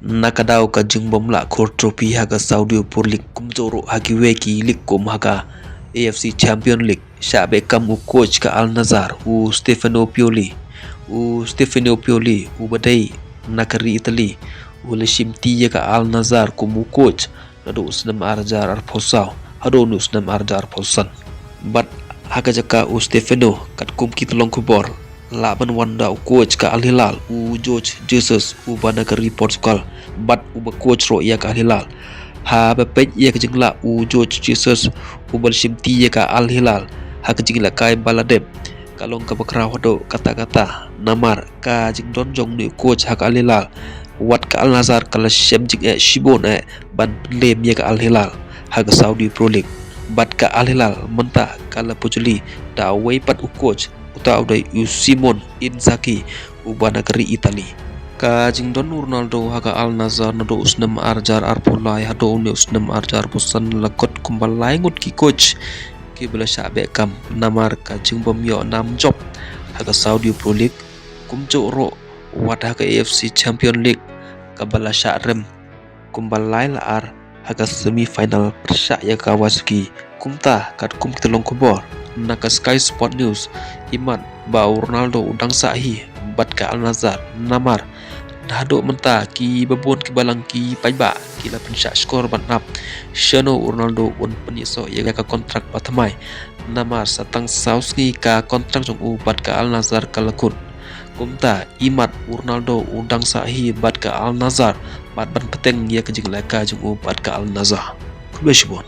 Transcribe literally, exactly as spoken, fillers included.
Na ka daw ka jingbym lah khur trophy ha ka Saudi Pro League kumjuh ruh ha kiwei ki league kum ha ka A F C Champion League, shah beh kam u coach ka Al Nassr, u Stefano Pioli. U Stefano Pioli, u ba dei na ka ri Italy, u la shimti ïa ka Al Nassr kum u coach naduh u snem ar hajar arphew saw haduh u snem ar hajar arphew san. Bad ha ka jaka u Stefano, katkum ki tyllong khubor, lah ban wan da u coach ka Al Hilal, u Jorge Jesus, u ba na ka ri Portugal, bad u ba coach ruh ïa ka Al Hilal. Haba peit ïa ka jinglah u Jorge Jesus, u ba la shimti ïa ka Al Hilal ha ka jingïalehkai ba la dep, ka long kaba khraw haduh katta katta, namar ka jingdon jong une u coach ha ka Al Hilal, wat ka Al Nassr ka la shem jingeh shibun eh ban pynlem ïa ka Al Hilal ha ka Saudi Pro League. Bad ka Al Hilal mynta ka la pynjulor da uwei pat u coach, uta u dei u Simone Inzaghi, u ba na ka ri Italy. Ka jingdon u Ronaldo ha ka Al Nassr naduh u snem ar hajar arphew lai haduh une u snem ar hajar arphew san la kut kumba lai ngut ki coach kiba la shah beh kam namar ka jingbym ïoh nam jop ha ka Saudi Pro League, kumjuh ruh wat ha ka A F C Champion League kaba la shah rem kumba lai la ar ha ka semi final pyrshah ïa ka Kawasaki. Kumta katkum ki tyllong khubor na ka Sky Sport News, imat ba u Ronaldo u dang sah hi bad ka Al Nassr, namar naduh mynta ki babun ki balang ki paidbah ki la pynshah shkor ban ap shano u Ronaldo un pynïasoh ïa ka kontrak ba thymmai, namar sa tang saw sngi ka kontrak jong u bad ka Al Nassr ka la kut. Kumta imat u Ronaldo u dang sah hi bad ka Al Nassr bad ban bteng ïa ka jingïalehkai jong u bad ka Al Nassr. Khublei shibun.